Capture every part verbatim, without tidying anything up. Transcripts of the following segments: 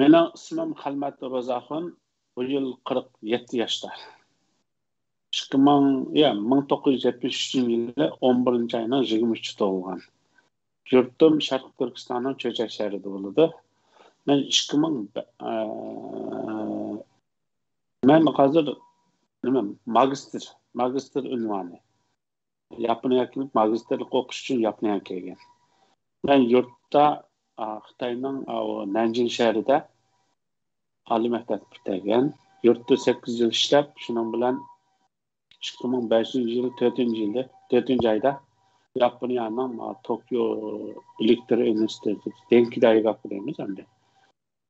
مېنىڭ ئىسمىم خەلمەت روزاخۇن، بۇ يىل قىرىق يەتتە ياشتا. ئىككى مىڭ، يا، مىڭ توققۇز يۈز يەتمىش ئۈچىنچى يىلى ئون بىرىنچى ئاينىڭ يىگىرمە ئۈچى تۇغۇلغان. يۇرتۇم شەرقىي تۈركىستاننىڭ چۆچەك شەھىرىدە بولىدۇ. مەن ئىككى مىڭ، ئە، مەن ھازىر نېمە، ماگىستىر، ماگىستىر ئۇنۋانى. ياپونىيەگە كېلىپ، ماگىستىرلىق ئوقۇش ئۈچۈن ياپونىيەگە كەلگەن. مەن يۇرتتا، ئا، خىتاينىڭ، ئا، ئۇ نەنجىڭ شەھىرىدە ئالىي مەكتەپنى پۈتتۈرگەن. يۇرتتا سەككىز يىل ئىشلەپ، شۇنىڭ بىلەن ئىككى مىڭ بەشىنچى يىل تۆتىنچى يىلى، تۆتىنچى ئايدا ياپونىيەنىڭ، ئا، توكيو ئېلېكتر ئىنستىتۇتى، دېنكى دايگاكۇ دەيمىز ئەمدى.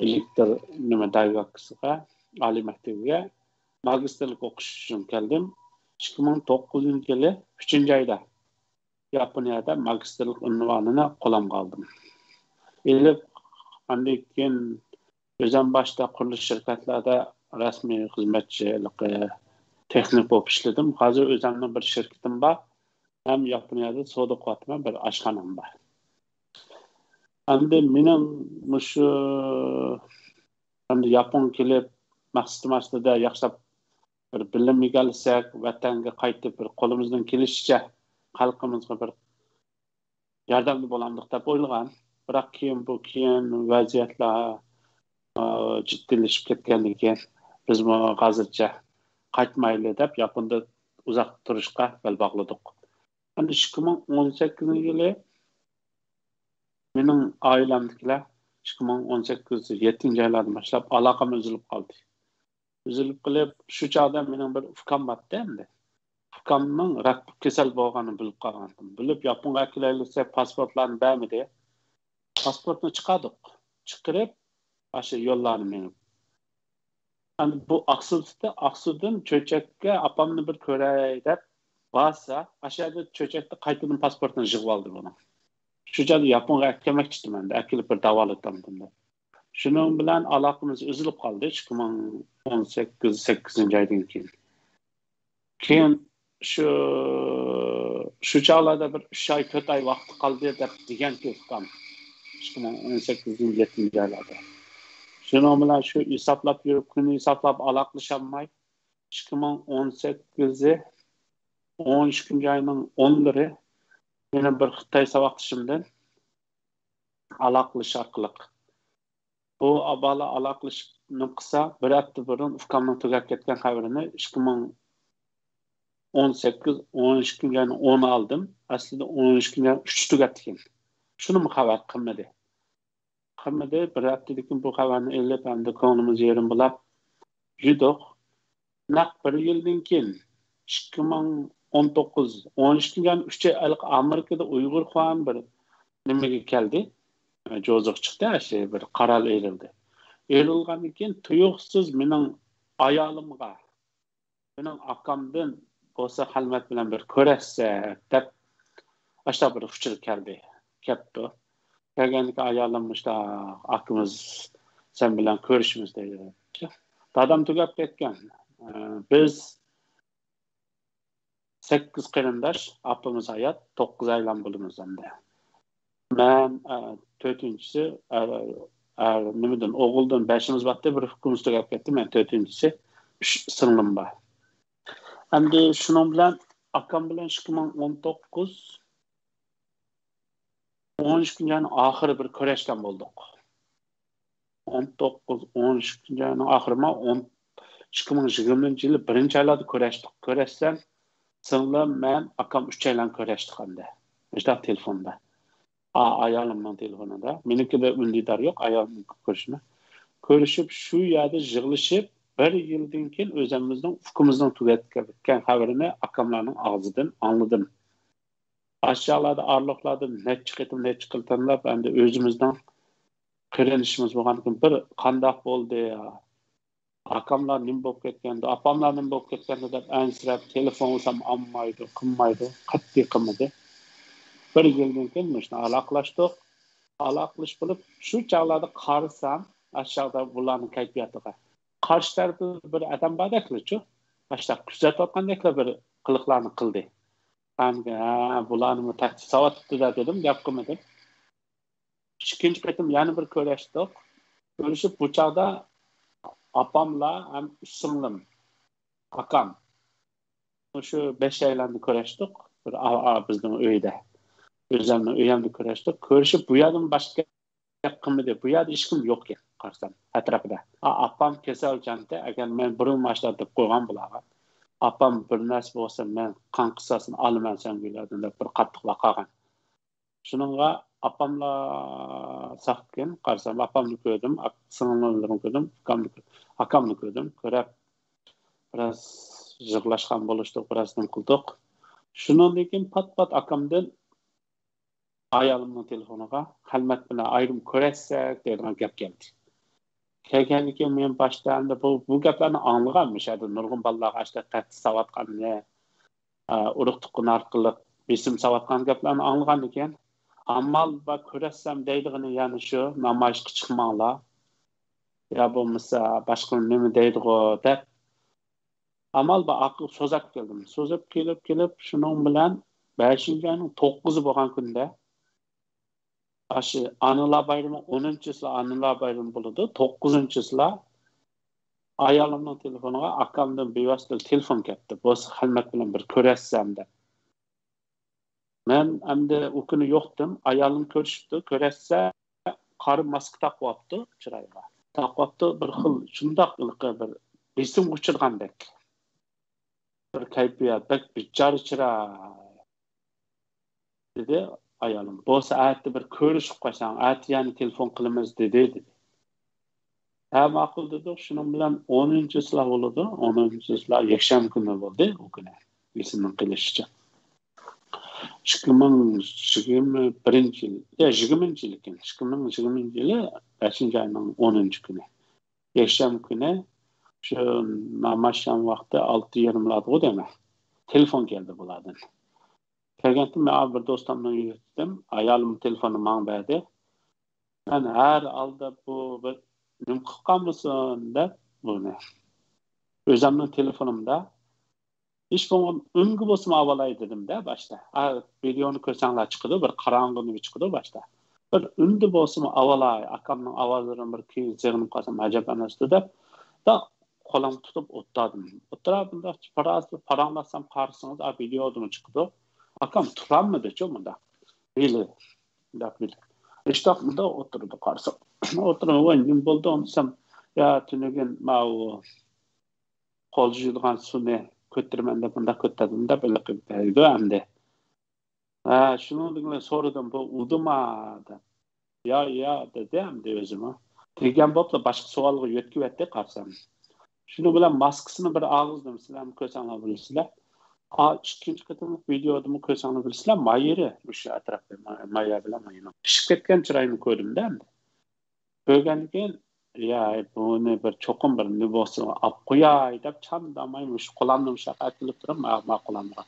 ئېلېكتر نېمە دايگاكىسىغا، ئالىي مەكتىپىگە ماگىستىرلىق ئوقۇش ئۈچۈن كەلدىم. ئىككى مىڭ توققۇزىنچى يىلى ئۈچىنچى ئايدا ياپونىيەدە ماگىستىرلىق ئۇنۋانىنى قولۇمغا ئالدىم. ئېلىپ، ئاندىن كېيىن ئۆزۈم باشتا قۇرۇلۇش شىركەتلەردە رەسمىي خىزمەتچىلىقى تېخنىك بولۇپ ئىشلىدىم. ھازىر ئۆزۈمنىڭ بىر شىركىتىم بار. ھەم ياپونىيەدە سودا قىلىۋاتىمەن، بىر ئاشخانام بار. ئەمدى مېنىڭ مۇشۇ، ئەمدى ياپونغا كېلىپ، مەقسىتىم ئاستىدا ياخشىلاپ بىر بىلىم ئىگىلىسەك، ۋەتەنگە قايتىپ بىر قولىمىزدىن كېلىشىچە خەلقىمىزغا بىر ياردەمدە بولامدۇق دەپ ئويلىغان. بىراق كېيىن بۇ كېيىن ۋەزىيەتلەر، ئا، جىددىيلىشىپ كەتكەندىن كېيىن بىزمۇ ھازىرچە قايتمايلى دەپ ياپوندا ئۇزاق تۇرۇشقا بەل باغلىدۇق. ئەمدى ئىككى مىڭ ئون سەككىزىنچى يىلى مېنىڭ ئائىلەمدىكىلەر ئىككى مىڭ ئون سەككىز يەتتىنچى ئايلاردىن باشلاپ ئالاقەم ئۈزۈلۈپ قالدى. ئۈزۈلۈپ قېلىپ، شۇ چاغدا مېنىڭ بىر ئۇكام بارتى ئەمدى. ئۇكامنىڭ راك كېسەل بولغانىنى بىلىپ قالغانتىم. بىلىپ، ياپونغا ئەكېلەيلى دېسەك، پاسپورتلارنى بەرمىدى. پاسپورتنى چىقاردۇق. چىقىرىپ، ئاشۇ يوللارنى مېڭىپ. ئەمدى بۇ ئاقسۇ تۇتتى. ئاقسۇدىن چۆچەككە ئاپامنى بىر كۆرەي دەپ بارسا، ئاشۇ يەردە چۆچەكتە قايتىدىن پاسپورتنى يىغىۋالدى بۇنىڭ. شۇ چاغدا ياپونغا ئەكەلمەكچى ئىدىم ئەمدى، ئەكېلىپ بىر داۋالىتامدىم دەپ. شۇنىڭ بىلەن ئالاقىمىز ئۈزۈلۈپ قالدى، ئىككى مىڭ ئون سەككىز، سەككىزىنچى ئايدىن كېيىن. كېيىن شۇ، شۇ چاغلاردا بىر ئۈچ ئاي، تۆت ئاي ۋاقتى قالدى دەپ دېگەنتى ئۇكام. ئىككى مىڭ ئون سەككىزىنچى يىل يەتتىنچى ئايلاردا. شۇنىڭ بىلەن شۇ ھېسابلاپ يۈرۈپ، كۈنى ھېسابلاپ ئالاقىلىشالماي، ئىككى مىڭ ئون سەككىزى ئون ئىككىنچى ئاينىڭ ئونلىرى يەنە بىر خىتاي ساۋاقدىشىمدىن ئالاقىلىشىش ئارقىلىق. بۇ بالا ئالاقىلىشىپ نېمە قىلسا، بىر ھەپتە بۇرۇن ئۇكامنىڭ تۈگەپ كەتكەن خەۋىرىنى ئىككى مىڭ ئون سەككىز، ئون ئىككىنچى ئاينىڭ ئونى ئالدىم. ئەسلىدە ئون ئىككىنچى ئاينىڭ ئۈچى تۈگەپتىكەن. شۇنىمۇ خەۋەر قىلمىدى. قىلمىدى. بىر ھەپتىدىن كېيىن بۇ خەۋەرنى ئېلىپ، ئەمدى كۆڭلىمىز يېرىم بولاپ يۈردۇق. نەق بىر يىلدىن كېيىن، ئىككى مىڭ ئون توققۇز، ئون ئىككىنچى ئاينىڭ ئۈچى، ئامېرىكىدا ئۇيغۇرخۇان بىر نېمىگە كەلدى. جوزىغا چىقتى، شۇ بىر قارار ئېلىندى. ئېلىنغاندىن كېيىن تۇيۇقسىز مېنىڭ ئايالىمغا، مېنىڭ ئاكامدىن بولسا خەلمەت بىلەن بىر كۆرۈشسەك دەپ، ئاشۇنداق بىر ئۇچۇر كەلدى. كەپتۇ. كەلگەندىكىن ئايالىم مۇشۇنداق، ئاكىمىز سەن بىلەن كۆرۈشىمىز دەيدۇ. دادام تۈگەپ كەتكەن. ئە، بىز سەككىز قېرىنداش، ئاپىمىز ھايات، توققۇز ئايالان بولىمىز ئەمدى. مەن، ئە، تۆتىنچىسى، ئە، ئە، نېمىدىن، ئوغۇلدىن بەشىمىز بارتى، بىر ئۇكىمىز تۈگەپ كەتتى، مەن تۆتىنچىسى، ئۈچ سىڭلىم بار. ئەمدى شۇنىڭ بىلەن ئاكام بىلەن ئىككى مىڭ ئون توققۇز، ئون ئىككىنچى ئاينىڭ ئاخىرى بىر كۆرۈشكەن بولدۇق. ئون توققۇز، ئون ئىككىنچى ئاينىڭ ئاخىرىما، ئون، ئىككى مىڭ يىگىرمىنچى يىلى بىرىنچى ئايلاردا كۆرۈشتۇق. كۆرۈشسەم، سىڭلىم، مەن، ئاكام ئۈچەيلەن كۆرۈشتۇق ئەمدى. مۇشۇنداق تېلېفوندا. ئا، ئايالىمنىڭ تېلېفونىدا. مېنىڭكىدە ئۈندىدار يوق، ئايالىمنىڭ كۆرۈشىمە. كۆرۈشۈپ، شۇ يەردە يىغلىشىپ، بىر يىلدىن كېيىن ئۆزىمىزنىڭ ئۇكىمىزنىڭ تۈگەپ كەتكەن خەۋىرىنى ئاكاملارنىڭ ئاغزىدىن ئاڭلىدىم. ئاشۇ چاغلاردا ئارىلىقلاردا نەچچە قېتىم، نەچچە قېتىم تىللاپ، ئەمدى ئۆزىمىزنىڭ قېرىندىشىمىز بولغاندىكىن، بىر قانداق بولدى؟ ئاكاملار نېمە بولۇپ كەتكەندۇ؟ ئاپاملار نېمە بولۇپ كەتكەندۇ دەپ ئەنسىرەپ، تېلېفون قىلسام ئالمايدۇ، قىلمايدۇ، قەتئىي قىلمىدى. بىر يىلدىن كېيىن مۇشۇنداق ئالاقىلاشتۇق. ئالاقىلىشىپ بولۇپ، شۇ چاغلاردا قارىسام، ئاشۇ چاغدا بۇلارنىڭ كەيپىياتىغا. قارشى تەرىپىدە بىر ئادەم باردەكلىچۇ، ئاشۇنداق كۆزەتىۋاتقاندەكلا بىر قىلىقلارنى قىلدى. مەن، ھە، بۇلارنىمۇ تەھدىت سالىۋاتىپتۇ-دە دېدىم، گەپ قىلمىدىم. ئىككىنچى قېتىم يەنە بىر كۆرۈشتۇق. كۆرۈشۈپ، بۇ چاغدا ئاپاملا ھەم ئۈچ سىڭلىم، ئاكام، شۇ بەشەيلەندە كۆرۈشتۇق. بىر ئا-، ئا-، بىزنىڭ ئۆيدە، ئۆزەمنىڭ ئۆيەمدە كۆرۈشتۇق. كۆرۈشۈپ، بۇ يەردىن باشقا گەپ قىلمىدى. بۇ يەردە ھېچكىم يوق ئىكەن، قارىسام، ئەتراپىدا. ئا-، ئاپام كېسەل جانتى، ئەگەر مەن بۇرۇن ماشۇنداق دەپ قويغان بۇلارغا، ئاپام بىر نەرسە بولسا، مەن قان قىساسىنى ئالىمەن سەن بۇ يەردىن دەپ بىر قاتتىق ۋارقىرىغان. شۇنىڭغا ئاپاملا ساقكىن، قارىسام، ئاپامنى كۆردۈم، ئاك-، سىڭىللىرىمنى كۆردۈم، ئۇكامنى كۆ-، ئاكامنى كۆردۈم. كۆرۈپ، بىراز يىغلاشقان بولۇشتۇق، بىراز نېمە قىلدۇق. شۇنىڭدىن كېيىن پات-پات ئاكامدىن ئايالىمنىڭ تېلېفونىغا خەلمەت بىلەن ئايرىم كۆرۈشسەك دەيدىغان گەپ كەلدى. كەلگەندىن كېيىن مەن باشتا ئەمدى بۇ، بۇ گەپلەرنى ئاڭلىغان، مۇشۇ يەردە نۇرغۇن بالىلارغا ئاشۇنداق تەھدىت ساۋاتقاننى، ئە، ئۇرۇق-تۇغقان ئارقىلىق بېسىم ساۋاتقان گەپلەرنى ئاڭلىغاندىن كېيىن، ئامال بار كۆرۈشسەم دەيدىغىنى يەنە شۇ، نامايىشقا چىقماڭلار، يا بولمىسا باشقا نېمە دەيدىغۇ دەپ، ئامال بار ئارقىلىق سوزاپ كەلدىم. سوزۇپ كېلىپ، كېلىپ، شۇنىڭ بىلەن بەشىنچى ئاينىڭ توققۇزى بولغان كۈندە، ئاشۇ ئانىلار بايرىمى، ئونىنچىسىلا ئانىلار بايرىمى بولىدۇ، توققۇزىنچىسىلا ئايالىمنىڭ تېلېفونىغا ئاكامدىن بىۋاسىتە تېلېفون كەپتۇ، بولسا خەلمەت بىلەن بىر كۆرۈشسەم دەپ. مەن ئەمدى ئۇ كۈنى يوقتىم، ئايالىم كۆرۈشۈپتۇ، كۆرۈشسە قارا ماسكا تاقىۋاپتۇ چىرايىغا. تاقىۋاپتۇ، بىر خىل شۇنداق ھېلىقى بىر بېسىمغا ئۇچرىغاندەك. بىر كەيپىيات، بەك بىچارە چىراي. دېدى ئايالىم. بولسا ئەتە بىر كۆرۈشۈپ قويساڭ، ئەتە يەنە تېلېفون قىلىمىز، دېدى، دېدى. ھە، ماقۇل دېدۇق. شۇنىڭ بىلەن ئونىنچىسىلا بولىدۇ. ئونىنچىسىلا يەكشەنبە كۈنى بولدى، ئۇ كۈنى. ئېسىمنىڭ قېلىشىچە. ئىككى مىڭ يىگىرمە بىرىنچى يىل، يا، يىگىرمىنچى يىل ئىكەن. ئىككى مىڭ يىگىرمىنچى يىلى بەشىنچى ئاينىڭ ئونىنچى كۈنى. يەكشەنبە كۈنى شۇ ناماز شام ۋاقتى ئالتە يېرىملاردىغۇ دەيمەن. تېلېفون كەلدى بۇلاردىن. كەلگەنتىم، مەن بىر دوستۇمنىڭ ئۆيىگە كەتتىم. ئايالىم تېلېفوننى ماڭا بەردى. مەن ھەر ھالدا بۇ بىر نېمە قىلىپ قالمىسۇن دەپ بۇنى ئۆزۈمنىڭ تېلېفونۇمدا ھېچ بولمىغاندا ئۈنگە بولسىمۇ ئاۋالاي دېدىم-دە باشتا. ھە، ۋىدېئونى كۆرسەڭلار چىقىدۇ، بىر قاراڭغۇ نېمە چىقىدۇ باشتا. بىر ئۈندە بولسىمۇ ئاۋالاي، ئاكامنىڭ ئاۋازلىرىنى بىر كېيىن سېغىنىپ قالسام ئەجەب ئەمەستۇ دەپ، دا قولۇمغا تۇتۇپ ئولتۇردۇم. ئولتۇرۇپ بۇنداق بىر ئاز پاراڭلاتسام قارىسىڭىز، ئا، ۋىدېئودىمۇ چىقىدۇ. ئاكام تۇرالمىدىچۇ مۇنداق. ھېلى مۇنداق بىر ئىشتاق مۇنداق ئولتۇرىدۇ قارىسام. ئولتۇرۇپ، ۋاي، نېمە بولدۇڭ دېسەم، يا تۈنۈگۈن ماۋۇ قول يۇيىدىغان سۇنى كۆتۈرىمەن دەپ مۇنداق كۆتۈردۈم دەپ ھېلىقى دەيدۇ ئەمدى. ھە، شۇنىڭدىن كېيىن سورىدىم، بۇ ئۇدۇما دەپ. يا، يا دېدى ئەمدى ئۆزىمۇ. دېگەن بولۇپلا باشقا سوئالغا يۆتكىۋەتتى قارىسام. شۇنىڭ بىلەن ماسكىسىنى بىر ئاغزىدىن سىلەرمۇ كۆرسەڭلار بىلىسىلەر. ئا، ئىككىنچى قېتىملىق ۋىدېودىمۇ كۆرسەڭلار بىلىسىلەر، ما يېرى مۇشۇ ئەتراپتا، ما، ما يەر بىلەن ما يېرى. پىشىپ كەتكەن چىرايىنى كۆردۈم-دە ئەمدى. كۆرگەندىن كېيىن، يا، بۇنى بىر چوقۇم بىر نېمە بولسا ئاپ قوياي دەپ چامداماي مۇشۇ قولامنى مۇشۇ ياققا ئەكېلىپ تۇرۇپ، ما، ما قولامغا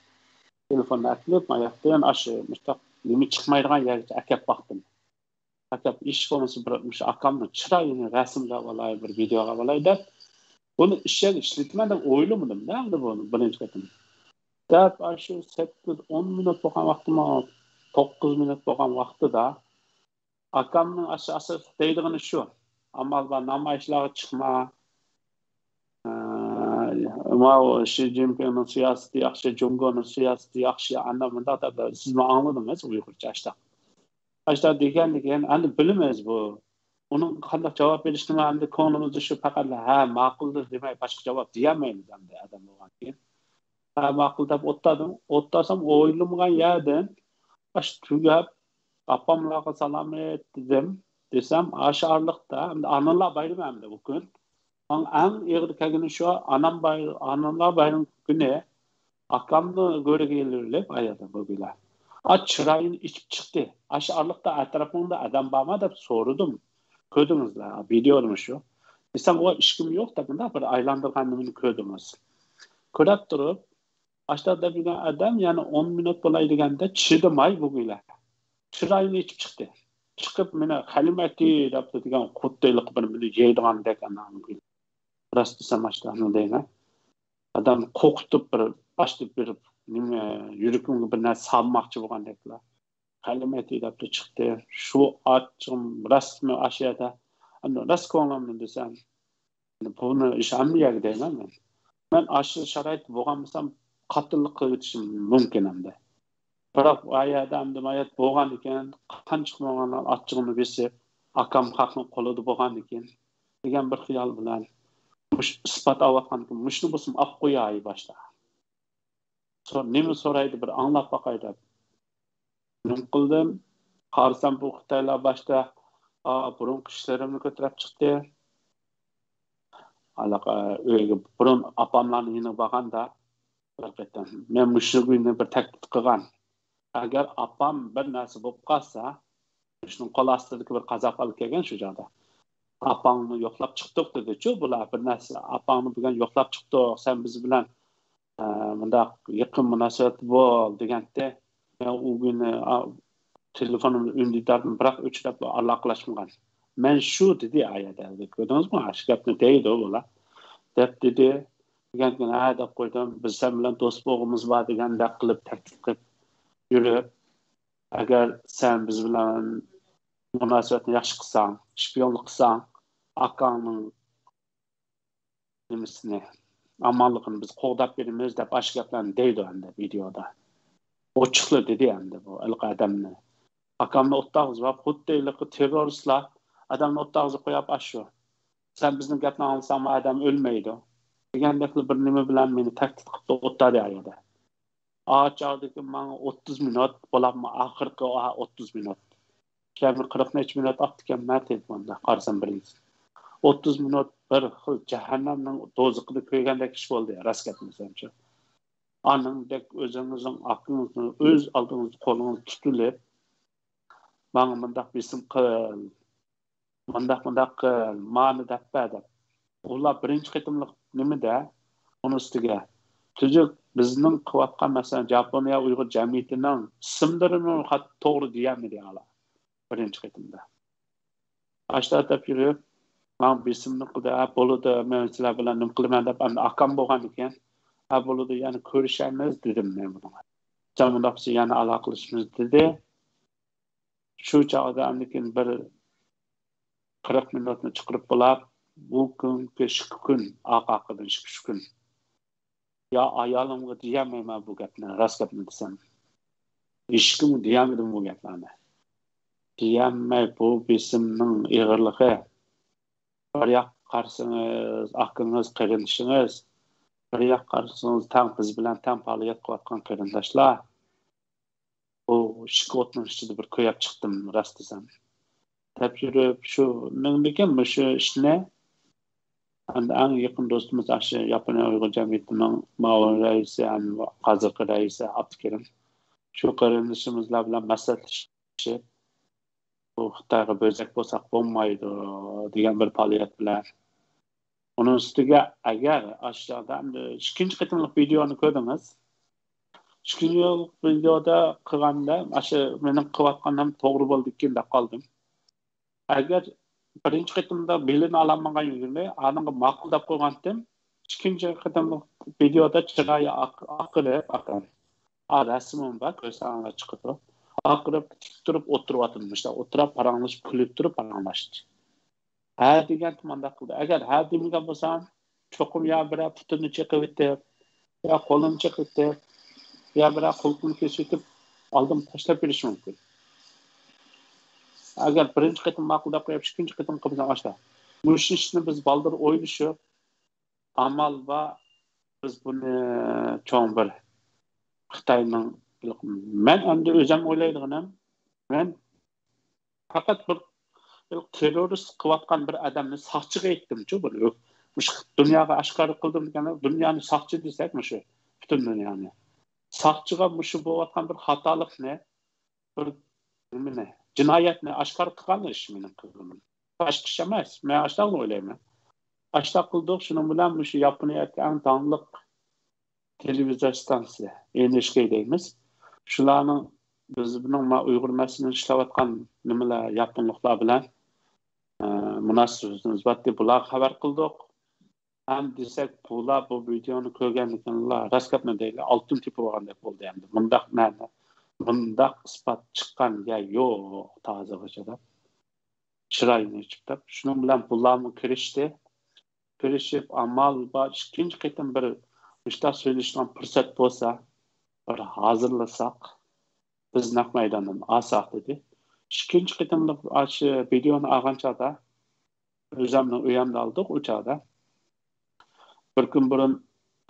تېلېفوننى ئەكېلىپ، ما ياقتىن ئاشۇ مۇشۇنداق نېمە چىقمايدىغان يەرگىچە ئەكەپ باقتىم. ئەكەپ، ھېچ بولمىسا بىر مۇشۇ ئاكامنىڭ چىرايىنى رەسىمگە ئالاي، بىر ۋىدېئوغا ئالاي دەپ، بۇنى ئىش يەرگە ئىشلىتىمەن دەپ ئويلىمىدىم-دە، ئەمدى بۇنى بىرىنچى قېتىم. دەپ، ئاشۇ سەككىز، ئون مىنۇت بولغان ۋاقتىمۇ، توققۇز مىنۇت بولغان ۋاقتىدا، ئاكامنىڭ ئاشۇ ئاساسلىق دەيدىغىنى شۇ، ئامال بار نامايىشلارغا چىقما، ئە، ماۋۇ شى جىنپىڭنىڭ سىياسىتى ياخشى، جۇڭگونىڭ سىياسىتى ياخشى، ئانداق مۇنداق دەپ، سىزمۇ ئاڭلىدىڭىز ئۇيغۇرچە ئاشتاق. ئاشتاق دېگەندىن كېيىن، ئەمدى بىلىمىز بۇ. ئۇنىڭغا قانداق جاۋاب بېرىشنىمۇ ئەمدى كۆڭلىمىزدە شۇ پەقەتلا، ھە، ماقۇلدۇر دېمەي باشقا جاۋاب دېيەلمەيمىز ئەمدى ئادەم بولغاندىن كېيىن. ھە، ماقۇل دەپ ئولتۇردۇم. ئولتۇرسام ئويلىمىغان يەردىن ئاشۇ تۈگەپ، ئاپاملارغا سالام ئېيت دېدىم. دېسەم، ئاشۇ ئارىلىقتا، ئەمدى ئانىلار بايرىمى ئەمدى بۇ كۈن. ماڭا ئەڭ ئېغىر كەلگىنى شۇ، ئانام باي-، ئانىلار بايرىمى كۈنى ئاكامنى گۆرۈگە ئېلىۋېلىپ، ئايالىم بۇ بىلەن. ئا، چىرايىنى ئېچىپ چىقتى. ئاشۇ ئارىلىقتا ئەتراپىڭدا ئادەم بارمۇ دەپ سورىدىم. كۆردىڭىزلەر، ۋىدېودىمۇ شۇ. دېسەم، ئۇ ھېچكىم يوق دەپ، مۇنداق بىر ئايلاندۇرغان نېمىنى كۆردىڭىز. كۆرۈپ تۇرۇپ، ئاشتا دەپ يۈرگەن ئادەم يەنە ئون مىنۇت بولاي دېگەندە چىدىماي بۇ بىلەن چىرايىنى ئېچىپ چىقتى. چىقىپ، مېنى خەلىمەتى دەپتۇ دېگەن، خۇددى ھېلىقى بىر مېنى يەيدىغاندەك ئاناڭ. راست دېسەم، ئاشتا دەيمەن. ئادەمنى قورقۇتۇپ، بىر باشتا بىر نېمە، يۈرىكىمگە بىر نەرسە سالماقچى بولغاندەكلا. خەلىمەتى دەپتۇ چىقتى. شۇ ئاچچىقىم راستمۇ ئاشۇ يەردە. ئەمدى راست كۆڭلۈمنى دېسەم، بۇنى ئىش ھەممە يەرگە دەيمەن مەن. مەن ئاشۇ شارائىتتا بولغان بولسام، قاتتىقلىق قىلىۋېتىشىم مۇمكىن ئەمدى. بىراق ئا يەردە ئەمدى مايات بولغاندىكىن، قانچە بولغاندا ئاچچىقىمنى بېسىپ، ئاكام خەقنىڭ قولىدا بولغاندىكىن دېگەن بىر خىيال بىلەن مۇشۇ ئىسپات ئاۋاتقاندىكىن، مۇشۇنى بولسىمۇ ئاپ قوياي باشتا. سو-، نېمە سورايدۇ، بىر ئاڭلاپ باقاي دەپ نېمە قىلدىم. قارىسام، بۇ خىتايلار باشتا، ئا، بۇرۇنقى ئىشلىرىمنى كۆتۈرۈپ چىقتى. ھېلىقى ئۆيگە بۇرۇن ئاپاملارنىڭ يېنىغا بارغاندا، بىر قېتىم مەن مۇشۇ كۈنى بىر تەھدىت قىلغان. ئەگەر ئاپام بىر نەرسە بولۇپ قالسا، شۇنىڭ قول ئاستىدىكى بىر قازاق ئالىپ كەلگەن شۇ چاغدا. ئاپاڭنى يوقلاپ چىقتۇق دېدىچۇ بۇلار. بىر نەرسە، ئاپاڭنى بۈگۈن يوقلاپ چىقتۇق، سەن بىز بىلەن، ئە، مۇنداق يېقىن مۇناسىۋەتتە بول دېگەنتى. مەن ئۇ كۈنى، ئا، تېلېفونۇمنى ئۈندىداردىن بىراق ئۆچۈرۈپ ئالاقىلاشمىغان. مەن شۇ دېدى ئايەدە. كۆردىڭىزمۇ؟ ئاشۇ گەپنى دەيدۇ بۇلار. دەپ دېدى. دېگەن ھە دەپ قويدۇم. بىز سەن بىلەن دوست بولغۇمىز بار دېگەندەك قىلىپ تەھدىت قىلىپ يۈرۈپ، ئەگەر سەن بىز بىلەن مۇناسىۋەتنى ياخشى قىلساڭ، شپىيونلۇق قىلساڭ، ئاكاڭنىڭ نېمىسىنى، ئامانلىقىنى بىز قوغداپ بېرىمىز دەپ ئاشۇ گەپلەرنى دەيدۇ ئەمدى ۋىدېئودا. ئوچۇقلا دېدى ئەمدى بۇ ھېلىقى ئادەمنى. ئاكامنى ئوتتاغا قىزىۋاپ، خۇددى ھېلىقى تېررورىستلار ئادەمنى ئوتتاغا قىزىپ قويۇپ ئاشۇ. سەن بىزنىڭ گەپنى ئاڭلىساڭمۇ ئادەم ئۆلمەيدۇ. دېگەندەكلا بىر نېمە بىلەن مېنى تەھدىت قىلىپ ئوتتادى ئايادا. ئا چاغدىكى ماڭا ئوتتۇز مىنۇت بولۇپمۇ ئاخىرقى ئا ئوتتۇز مىنۇت. كەمى قىرىق نەچچە مىنۇت ئاپتىكەن مەن تېلېفوندا قارىسام بىرىنچى. ئوتتۇز مىنۇت بىر خىل جەھەننەمنىڭ دوزىخىدا كۆرگەندەك ئىش بولدى، راست گەپنى دېسەمچۇ. ئانىڭدەك ئۆزىڭىزنىڭ ئاكىڭىزنى ئۆز ئالدىڭىزدا قولىڭىز تۇتۇلۇپ، ماڭا مۇنداق بېسىم قىل، مۇنداق، مۇنداق قىل، مانى دەپ بەر دەپ. ئۇلار بىرىنچى قېتىملىق نېمىدە، ئۇنىڭ ئۈستىگە تۈزۈك بىزنىڭ قىلىۋاتقان، مەسىلەن، ياپونىيە ئۇيغۇر جەمئىيىتىنىڭ ئىسىملىرىنى توغرا دېيەلمىدى ئۇلار بىرىنچى قېتىمدا. ئاشۇنداق دەپ يۈرۈپ، ماڭا بېسىمنى قىلدى، ھە، بولىدۇ، مەن سىلەر بىلەن نېمە قىلىمەن دەپ، ئەمدى ئاكام بولغاندىكىن، ھە، بولىدۇ، يەنە كۆرۈشەرمىز دېدىم مەن بۇنىڭغا. سەن مۇنداق بولسا يەنە ئالاقىلىشىمىز دېدى. شۇ چاغدا ئاندىن كېيىن بىر قىرىق مىنۇتنى چىقىرىپ بولاپ، بۇ كۈنكى ئىككى كۈن، ئارقا-ئارقىدىن ئىككى ئۈچ كۈن. يا ئايالىمغا دېيەلمەيمەن بۇ گەپنى، راست گەپنى دېسەم. ھېچكىمگە دېيەلمىدىم بۇ گەپلەرنى. دېيەلمەي بۇ بېسىمنىڭ ئېغىرلىقى. بىر ياققا قارىسىڭىز، ئاكىڭىز، قېرىندىشىڭىز. بىر ياققا قارىسىڭىز، تەڭ بىز بىلەن تەڭ پائالىيەت قىلىۋاتقان قېرىنداشلار. بۇ ئىككى ئوتنىڭ ئىچىدە بىر كۆيۈپ چىقتىم، راست دېسەم. دەپ يۈرۈپ، شۇ مېنىڭدىكى مۇشۇ ئىشنى ئەمدى ئەڭ يېقىن دوستىمىز ئاشۇ ياپونىيە ئۇيغۇر جەمئىيىتىنىڭ مۇئاۋىن رەئىسى ھەم ھازىرقى رەئىسى ئابدۇكېرىم. شۇ قېرىندىشىمىزلار بىلەن مەسلىھەتلىشىپ، بۇ خىتايغا بۆزەك بولساق بولمايدۇ دېگەن بىر پائالىيەت بىلەن. ئۇنىڭ ئۈستىگە ئەگەر ئاشۇ چاغدا ئەمدى ئىككىنچى قېتىملىق ۋىدېئونى كۆردىڭىز. ئىككىنچى ۋىدېئودا قىلغاندا ئاشۇ مېنىڭ قىلىۋاتقانلىرىم توغرا بولدىكىن دەپ قالدىم. ئەگەر بىرىنچى قېتىمدا بېلىنى ئالالمىغان يۈزۈمنى ئانىڭغا ماقۇل دەپ قويغانتىم. ئىككىنچى قېتىملىق ۋىدېئودا چىرايى ئاق-، ئاقىرىپ ئاكام. ئا، رەسىمىم بار، كۆرسەڭلار چىقىدۇ. ئاقىرىپ تىك تۇرۇپ ئولتۇرۇۋاتىدۇ. مۇشۇنداق ئولتۇرۇپ پاراڭلىشىپ، كۈلۈپ تۇرۇپ پاراڭلاشتى. ھە دېگەنتىم مانداق قىلدى. ئەگەر ھە دېمىگەن بولسام، چوقۇم يا بىرەر پۇتىنى چېقىۋېتىپ، يا قولىنى چېقىۋېتىپ، يا بىرەر قۇلىقىنى كېسىۋېتىپ، ئالدىمغا تاشلاپ بېرىشى مۇمكىن. ئەگەر بىرىنچى قېتىم ماقۇل دەپ قويۇپ، ئىككىنچى قېتىم قىلمىسام ئاشتا. مۇشۇ ئىشنى بىز بالدۇر ئويلىشىپ، ئامال بار، بىز بۇنى چوڭ بىر خىتاينىڭ، مەن ئەمدى ئۆزۈم ئويلايدىغىنىم، مەن پەقەت بىر، بىر تېررورىست قىلىۋاتقان بىر ئادەمنى ساقچىغا ئېيتتىمچۇ، بۇنى مۇشۇ دۇنياغا ئاشكارا قىلدىم دېگەندە، دۇنيانى ساقچى دېسەك، مۇشۇ پۈتۈن دۇنيانى ساقچىغا مۇشۇ بولۇۋاتقان بىر خاتالىقنى، بىر نېمىنى، جىنايەتنى ئاشكارا قىلغان ئىش مېنىڭ قىلغىنىم. باشقا ئىش ئەمەس. مەن ئاشۇنداقلا ئويلايمەن. ئاشۇنداق قىلدۇق. شۇنىڭ بىلەن مۇشۇ ياپونىيەدىكى ئەڭ داڭلىق تېلېۋىزور ئىستانسىسى، ئېن ئېچ كەي دەيمىز. شۇلارنىڭ بىز بۇنىڭ ما ئۇيغۇر مەسىلىسىنى ئىشلەۋاتقان نېمىلەر، ياپونلۇقلار بىلەن، ئە، مۇناسىۋىتىمىز بار دەپ بۇلارغا خەۋەر قىلدۇق. ھەم دېسەك، بۇلار بۇ ۋىدېئونى كۆرگەندىكىنلا راست گەپنى دەيلى، ئالتۇن تېپىۋالغاندەك بولدى ئەمدى. مۇنداق مەنە، مۇنداق ئىسپات چىققان يەر يوق تا ھازىرغىچە دەپ. چىرايىنى ئېچىپ دەپ. شۇنىڭ بىلەن بۇلارمۇ كىرىشتى. كىرىشىپ، ئامال بار، ئىككىنچى قېتىم بىر مۇشتاق سۆزلىشىدىغان پۇرسەت بولسا، بىر ھازىرلىساق، بىز نەق مەيداندىن ئالساق دېدى. ئىككىنچى قېتىملىق ئاشۇ ۋىدېونى ئالغان چاغدا، ئۆزەمنىڭ ئۆيەمدە ئالدۇق ئۇ چاغدا. بىر كۈن بۇرۇن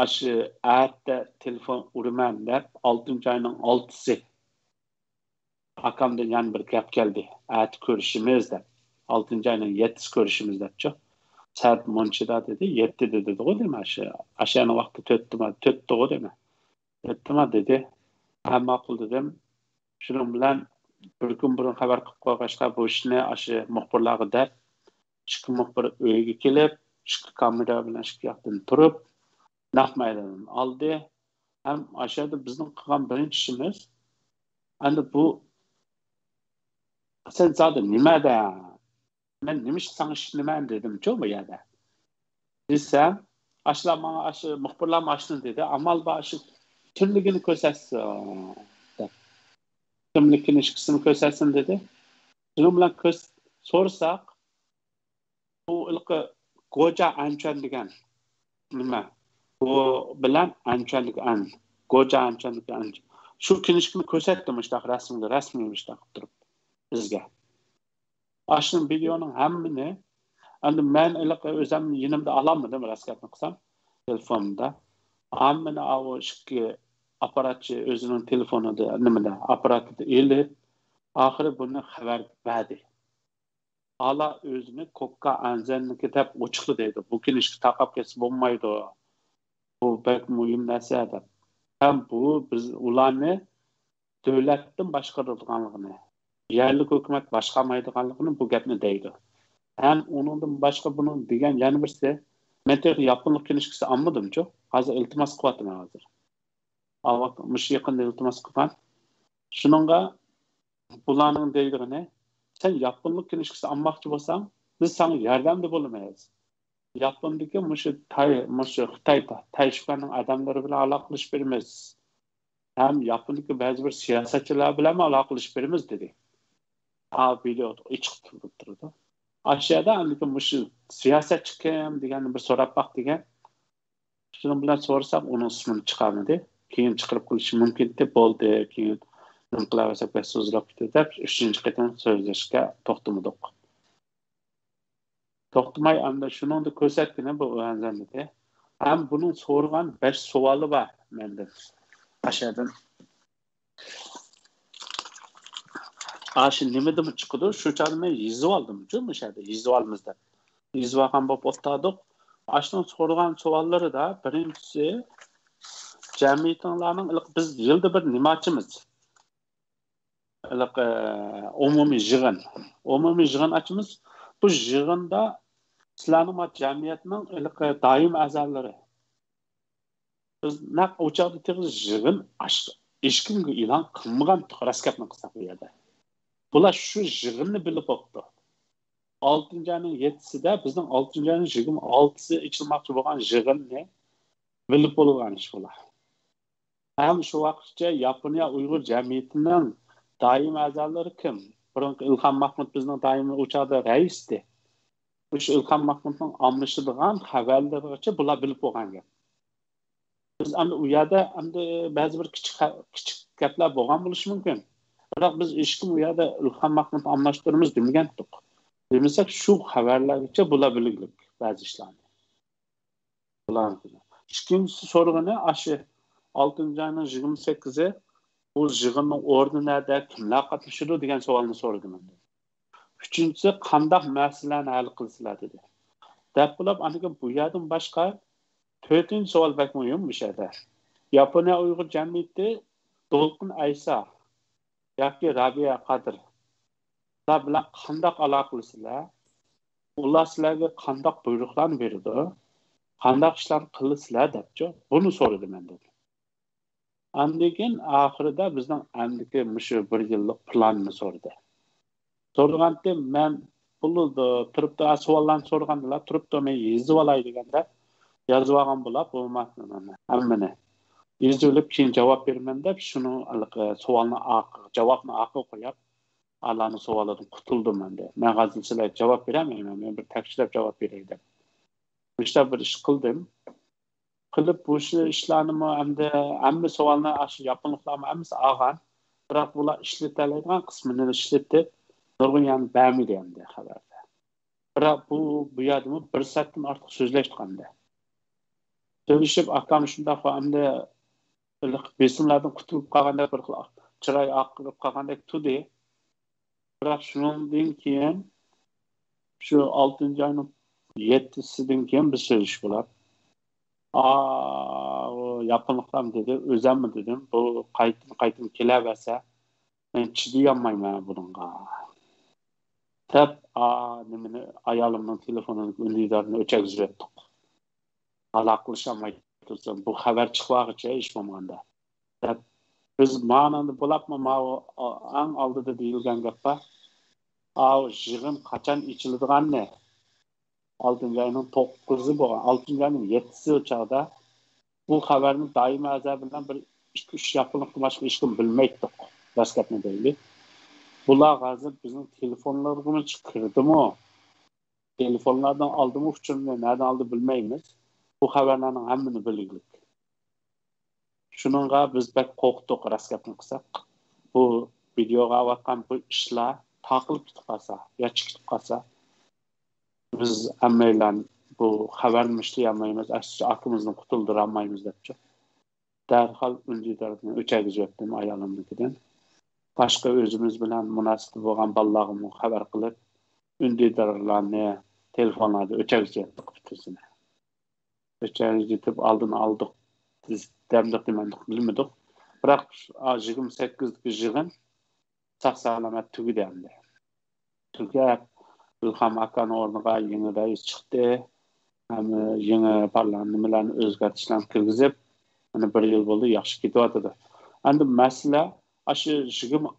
ئاشۇ ئەتە تېلېفون ئۇرىمەن دەپ، ئالتىنچى ئاينىڭ ئالتىسى ئاكامدىن يەنە بىر گەپ كەلدى. ئەتە كۆرۈشىمىز دەپ. ئالتىنچى ئاينىڭ يەتتىسى كۆرۈشىمىز دەپچۇ. سائەت مۇنچىدا دېدى، يەتتىدە دېدىغۇ دېمە. ئاشۇ، ئاشۇ ۋاقىتتا تۆتتىما، تۆتتىغۇ دېمە. تۆتتىما دېدى. ھە، ماقۇل دېدىم. شۇنىڭ بىلەن بىر كۈن بۇرۇن خەۋەر قىلىپ قويغاچقا، بۇ ئىشنى ئاشۇ مۇخبىرلارغا دەپ، ئىككى مۇخبىر ئۆيگە كېلىپ، ئىككى كامېرا بىلەن ئىككى ياقتىن تۇرۇپ، نەق مەيداندىن ئالدى. ھەم ئاشۇ يەردە بىزنىڭ قىلغان بىرىنچى ئىشىمىز، ئەمدى بۇ، سەن زادى نېمە دە؟ مەن نېمە ئىش ساڭا ئىشىنىمەن دېدىمچۇ بۇ يەردە. دېسەم، ئاشۇلار ماڭا، ئاشۇ مۇخبىرلار ماڭا ئاشۇنى دېدى، ئامال بار ئاشۇ كىملىكىنى كۆرسەتسۇن دەپ. كىملىك كىنىشكىسىنى كۆرسەتسۇن دېدى. شۇنىڭ بىلەن كۆز-، سورىساق، بۇ ھېلىقى گوجا ئەنچۈەن دېگەن نېمە؟ بۇ بىلەن ئەنچۈەن دېگەن ئەن. گوجا ئەنچۈەن دېگەن ئەن. شۇ كىنىشكىنى كۆرسەتتى مۇشتاق رەسىمگە، رەسمىي مۇشتاق تۇرۇپ بىزگە. ئاشۇ ۋىدېونىڭ ھەممىنى، ئەمدى مەن ھېلىقى ئۆزۈم يېنىمدا ئالالمىدىم، راست گەپنى قىلسام، تېلېفونۇمدا. ھەممىنى ئاۋۇ ئىككى ئاپپاراتچى ئۆزىنىڭ تېلېفونىدا، نېمىدە، ئاپپاراتىدا ئېلىپ، ئاخىرى بۇنى خەۋەر بەردى. ئالا ئۆزىنى كوكا ئەنزەننىكى دەپ ئوچۇقلا دەيدۇ. بۇ كىنىشكا تارقاپ كەتسە بولمايدۇ. بۇ بەك مۇھىم نەرسە دەپ. ھەم بۇ بىز ئۇلارنى دۆلەتتىن باشقۇرىدىغانلىقىنى، يەرلىك ھۆكۈمەت باشقارمايدىغانلىقىنى بۇ گەپنى دەيدۇ. ھەم ئۇنىڭدىن باشقا بۇنىڭ دېگەن يەنە بىرسى، مەن تېخى ياپونلۇق كىنىشكىسى ئالمىدىمچۇ. ھازىر ئىلتىماس قىلىۋاتىمەن ھازىر. ئاۋاق مۇشۇ يېقىندا ئىلتىماس قىلغان. شۇنىڭغا بۇلارنىڭ دەيدىغىنى، سەن ياپونلۇق كىنىشكىسى ئالماقچى بولساڭ، بىز ساڭا ياردەمدە بولىمىز. ياپوندىكى مۇشۇ تاي، مۇشۇ خىتاي، تايشۇگەننىڭ ئادەملىرى بىلەن ئالاقىلىشىپ بېرىمىز. ھەم ياپوندىكى بەزى بىر سىياسەتچىلەر بىلەنمۇ ئالاقىلىشىپ بېرىمىز، دېدى. ھا، ۋىدېو ئېچىق تۇرۇپ تۇرىدۇ. ئاشۇ يەردە ئاندىن مۇشۇ سىياسەتچى كىم دېگەننى بىر سوراپ باق دېگەن. شۇنىڭ بىلەن سورىساق، ئۇنىڭ ئىسمىنى چىقارمىدى. كېيىن چىقىرىپ قويۇشى مۇمكىن ئىدى. بولدى، كېيىن نېمە قىلىۋەرسەك بەك سوزۇلۇپ كېتىدۇ دەپ، ئۈچىنچى قېتىم سۆزلەشكە توختىمىدۇق. توختىماي، ئەمدى شۇنىڭدا كۆرسەتكىنى بۇ ئەنزەندىكى. ھەم بۇنىڭ سورىغان بەش سوئالى بار مەندىن. ئاشەدىن. ئاشۇ نېمىدىمۇ چىقىدۇ؟ شۇ چاغدا مەن يېزىۋالدىمچۇ، مۇشۇ يەردە يېزىۋالىمىز دەپ. يېزىۋالغان بولۇپ ئولتۇردۇق. ئاشۇنىڭ سورىغان سوئاللىرىدا بىرىنچىسى، جەمئىيىتىڭلارنىڭ، بىز يىلدا بىر نېمە ئاچىمىز؟ ھېلىقى ئومۇمىي يىغىن. ئومۇمىي يىغىن ئاچىمىز. بۇ يىغىندا سىلەرنىڭ ما جەمئىيەتنىڭ ھېلىقى دائىم ئەزالىرى. بىز نەق ئۇ چاغدا تېخى يىغىن ئاچ-، ھېچكىمگە ئېلان قىلمىغانتۇق، راست گەپنى قىلساق بۇ يەردە. بۇلار شۇ يىغىننى بىلىپ بوپتۇ. ئالتىنچى ئاينىڭ يەتتىسىدە، بىزنىڭ ئالتىنچى ئاينىڭ يىگىرمە ئالتىسى ئېچىلماقچى بولغان يىغىننى بىلىپ بولغان ئىش بۇلار. ھەم شۇ ۋاقىتقىچە ياپونىيە ئۇيغۇر جەمئىيىتىنىڭ دائىم ئەزالىرى كىم؟ بۇرۇنقى ئىلھام مەخمۇت بىزنىڭ دائىم ئۇ چاغدا رەئىستى. مۇشۇ ئىلھام مەخمۇتنىڭ ئالمىشىدىغان خەۋەرلىرىغىچە بۇلار بىلىپ بولغان گەپ. بىز ئەمدى ئۇ يەردە ئەمدى بەزى بىر كىچىك خە-، كىچىك گەپلەر بولغان بولۇشى مۇمكىن. بىراق بىز ھېچكىم ئۇ يەردە ئىلھام مەخمۇتنى ئالماشتۇرىمىز دېمىگەنتۇق. دېمىسەك، شۇ خەۋەرلەرگىچە بۇلار بىلگۈلۈك بەزى ئىشلارنى. بۇلار. ئىككىنچىسى سورىغىنى ئاشۇ ئالتىنچى ئاينىڭ يىگىرمە سەككىزى بۇ يىغىننىڭ ئورنى نەدە، كىملەر قاتنىشىدۇ دېگەن سوئالنى سورىدى مەندىن. ئۈچىنچىسى، قانداق مەسىلىلەرنى ھەل قىلىسىلەر دېدى. دەپ بولۇپ، ئاندىن كېيىن بۇ يەردىن باشقا تۆتىنچى سوئال بەك مۇھىم مۇشۇ يەردە. ياپونىيە ئۇيغۇر جەمئىيىتى دولقۇن ئەيسا ياكى رابىيە قادىر، ئۇلار بىلەن قانداق ئالاقىلىشىسىلەر؟ ئۇلار سىلەرگە قانداق بۇيرۇقلارنى بېرىدۇ؟ قانداق ئىشلارنى قىلىسىلەر دەپچۇ، بۇنى سورىدى مەندىن. ئاندىن كېيىن ئاخىرىدا بىزنىڭ ئەمدىكى مۇشۇ بىر يىللىق پىلاننى سورىدى. سورىغانتى مەن بولىدۇ، تۇرۇپتۇ، سوئاللارنى سورىغاندىلا تۇرۇپتۇ، مەن يېزىۋالاي دېگەندە يازىۋالغان بولاپ بولماپتىمەن ھەممىنى. يېزىۋېلىپ كېيىن جاۋاب بېرىمەن دەپ شۇنىڭ ھېلىقى سوئالنى ئارقىغا، جاۋابنى ئارقىغا قويۇپ، ئالارنىڭ سوئالىدىن قۇتۇلدۇم ئەمدى. مەن ھازىر سىلەرگە جاۋاب بېرەلمەيمەن، مەن بىر تەكشىلەپ جاۋاب بېرەي دەپ. مۇشۇنداق بىر ئىش قىلدىم. قىلىپ، مۇشۇ ئىشلارنىمۇ ئەمدى ھەممە سوئالنى ئاشۇ ياپونلۇقلارمۇ ھەممىسى ئالغان. بىراق بۇلار ئىشلىتەلەيدىغان قىسمىنى ئىشلىتىپ، نۇرغۇن يەرنى بەرمىدى ئەمدى خەۋەردە. بىراق بۇ، بۇ يەردىمۇ بىر سائەتتىن ئارتۇق سۆزلەشتۇق ئەمدى. سۆزلىشىپ، ئاكام شۇنداق ئەمدى بېسىملاردىن قۇتۇلۇپ قالغاندەك، بىر خىل چىراي ئاقىرىپ قالغاندەك تۇردى. بىراق شۇنىڭدىن كېيىن، شۇ ئالتىنچى ئاينىڭ يەتتىسىدىن كېيىن بىز سۆزلىشىپ بولار. ئا، ئۇ ياپونلۇقلارمۇ دېدى، ئۆزەممۇ دېدىم، بۇ قايتىدىن قايتىدىن كېلەۋەرسە، مەن چىدىيالمايمەن بۇنىڭغا، دەپ، ئا، نېمىنى، ئايالىمنىڭ تېلېفونىنىڭ ئۈندىدارىنى ئۆچۈرگۈزۈۋەتتۇق. ئالاقىلىشالماي تۇرسۇن، بۇ خەۋەر چىقىۋالغۇچە ھېچ بولمىغاندا، دەپ. بىز مانىڭدا بولۇپمۇ، ماۋۇ ئەڭ ئالدىدا دېيىلگەن گەپ بار. ئاۋۇ يىغىن قاچان ئېچىلىدىغاننى، ئالتىنچى ئاينىڭ توققۇزى بولغان، ئالتىنچى ئاينىڭ يەتتىسى ئۇ چاغدا بۇ خەۋەرنى دائىمىي ئەزا بىلەن بىر ئىككى، ئۈچ ياپونلۇقتىن باشقا ھېچكىم بىلمەيتتۇق. راست گەپنى دەيلى. بۇلار ھازىر بىزنىڭ تېلېفونلىرىمىزغىمۇ كىردىمۇ، تېلېفونلاردىن ئالدىمۇ ئۇچۇرنى، نەدىن ئالدى بىلمەيمىز. بۇ خەۋەرلەرنىڭ ھەممىنى بىلگۈلۈك. شۇنىڭغا بىز بەك قورقتۇق، راست گەپنى قىلساق. بۇ ۋىدېوغا ئاۋاتقان بۇ ئىشلار تاقىلىپ كېتىپ قالسا يا چىقىپ قالسا، بىز ھەممەيلەن بۇ خەۋەرنى ئىشلىيەلمەيمىز، ئەسلىچە ئاكىمىزنى قۇتۇلدۇرالمايمىز دەپچۇ. دەرھال ئۈندىدارنى ئۆچۈرگۈزۈۋەتتىم ئايالىمنىڭكىدىن. باشقا ئۆزىمىز بىلەن مۇناسىۋىتى بولغان بالىلارغىمۇ خەۋەر قىلىپ، ئۈندىدارلارنى تېلېفونلاردا ئۆچۈرگۈزۈۋەتتۇق پۈتۈنسىنى. ئۆچۈرگۈزۈۋېتىپ ئالدىنى ئالدۇق، دەمدۇق دېمەمدۇق بىلمىدۇق. بىراق، ئا، يىگىرمە سەككىزدىكى يىغىن ساق سالامەت تۈگىدى ئەمدى. تۈگەپ، ئىلھام ئاكانىڭ ئورنىغا يېڭى رەئىس چىقتى. ھەم يېڭى پارلامېنت نېمىلەرنى ئۆزگەرتىشلەرنى كىرگۈزۈپ، مانا بىر يىل بولدى، ياخشى كېتىۋاتىدۇ. ئەمدى مەسىلە ئاشۇ يىگىرمە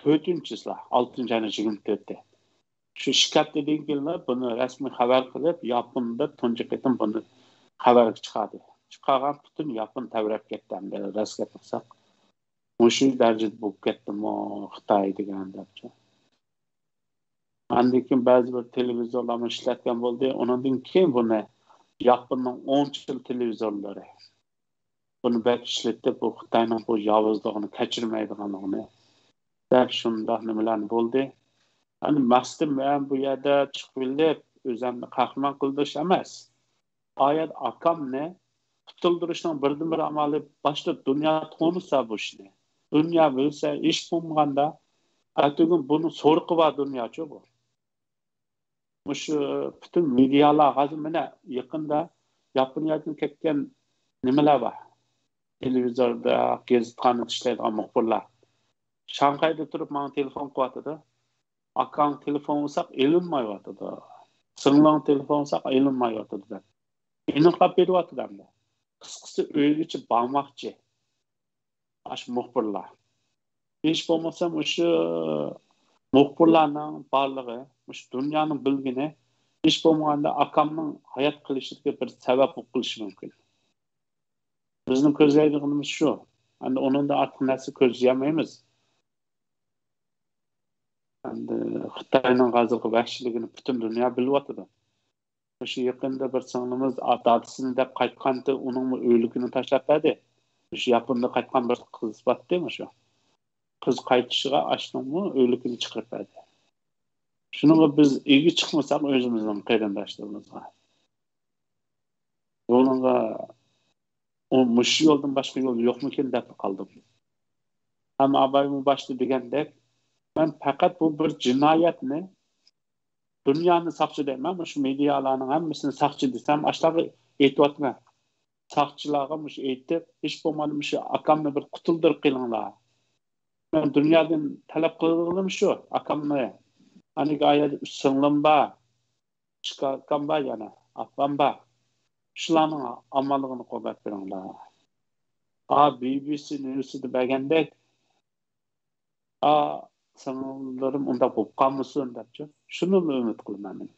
تۆتىنچى چىسلا، ئالتىنچى ئاينىڭ يىگىرمە تۆتى. شۇ ئىككى ھەپتىدىن كېيىن بۇنى رەسمىي خەۋەر قىلىپ، ياپوندا تۇنجى قېتىم بۇنى خەۋەرگە چىقاردى. چىقارغان پۈتۈن ياپون تەۋرەپ كەتتى، ئەمدى راست گەپ قىلساق. مۇشۇ دەرىجىدە بولۇپ كەتتىمۇ خىتاي دېگەن دەپچۇ. ئاندىن كېيىن بەزى بىر تېلېۋىزورلارمۇ ئىشلەتكەن بولدى. ئۇنىڭدىن كېيىن بۇنى ياپوننىڭ ئوڭچىل تېلېۋىزورلىرى بۇنى بەك ئىشلىتىپ، بۇ خىتاينىڭ بۇ ياۋۇزلۇقىنى كەچۈرمەيدىغانلىقىنى دەپ شۇنداق نېمىلەرنى بولدى. ئەمدى مەقسىتىم مەن بۇ يەردە چىقىۋېلىپ، ئۆزۈمنى قەھرىمان قىلدۇرۇش ئەمەس. ئايەت ئاكامنى قۇتۇلدۇرۇشنىڭ بىردىنبىر ئامالى، باشتا دۇنيا تونۇسا بۇ ئىشنى. دۇنيا بىلسە، ھېچ بولمىغاندا، ئەتىگۈن بۇنىڭ سورىقى بار دۇنياچۇ بۇ. مۇشۇ پۈتۈن مېدىيالار ھازىر مانا يېقىندا ياپونىيەدىن كەتكەن نېمىلەر بار. تېلېۋىزوردا، گېزىتخانىدا ئىشلەيدىغان مۇخبىرلار. شاڭخەيدە تۇرۇپ ماڭا تېلېفون قىلىۋاتىدۇ. ئاكاڭ تېلېفون قىلساق ئېلىنمايۋاتىدۇ. سىڭلىڭ تېلېفون قىلساق ئېلىنمايۋاتىدۇ دەپ. ئېنىقلاپ بېرىۋاتىدۇ ئەمدى. قىسقىسى ئۆيگىچە بارماقچى. ئاشۇ مۇخبىرلار. ھېچ بولمىسا مۇشۇ مۇخبىرلارنىڭ بارلىقى، مۇشۇ دۇنيانىڭ بىلگىنى، ھېچ بولمىغاندا ئاكامنىڭ ھايات قېلىشىدىكى بىر سەۋەب بولۇپ قېلىشى مۇمكىن. بىزنىڭ كۆزلەيدىغىنىمىز شۇ. ئەمدى ئۇنىڭدىن ئارتۇق نەرسە كۆزلىيەلمەيمىز. ئەمدى خىتاينىڭ ھازىرقى ۋەھشىيلىكىنى پۈتۈن دۇنيا بىلىۋاتىدۇ. مۇشۇ يېقىندا بىر سىڭلىمىز ئاتا-، دادىسىنى دەپ قايتقانتى، ئۇنىڭمۇ ئۆلۈكىنى تاشلاپ بەردى. مۇشۇ ياپوندا قايتقان بىر قىز باتتى مۇشۇ. قىز قايتىشىغا ئاشۇنىڭمۇ ئۆلۈكىنى چىقىرىپ بەردى. شۇنىڭغا بىز ئىگە چىقمىساق ئۆزىمىزنىڭ قېرىنداشلىرىمىزغا، بۇنىڭغا ئۇ مۇشۇ يولدىن باشقا يول يوقمىكىن دەپ قالدىم. ئەمما ئابايمۇ باشتا دېگەندەك، مەن پەقەت بۇ بىر جىنايەتنى، دۇنيانى ساقچى دەيمەن، مۇشۇ مېدىيالارنىڭ ھەممىسىنى ساقچى دېسەم، ئاشۇلارغا ئېيتىۋاتىمەن. ساقچىلارغا مۇشۇ ئېيتىپ، ھېچ بولمىغاندا مۇشۇ ئاكامنى بىر قۇتۇلدۇرۇپ قېلىڭلار. مەن دۇنيادىن تەلەپ قىلىدىغىنىم شۇ، ئاكامنى. ئانىكى ئايەردە ئۈچ سىڭلىم بار، ئىككى ئاكام بار يەنە، ئاپام بار. شۇلارنىڭ ئامانلىقىنى قوغداپ بېرىڭلار. ئا، بى بى سى نېۋىسىدا بەرگەندەك، ئا، سىڭىللىرىم ئۇنداق بولۇپ قالمىسۇن دەپچۇ. شۇنىلا ئۈمىد قىلىمەن مەن.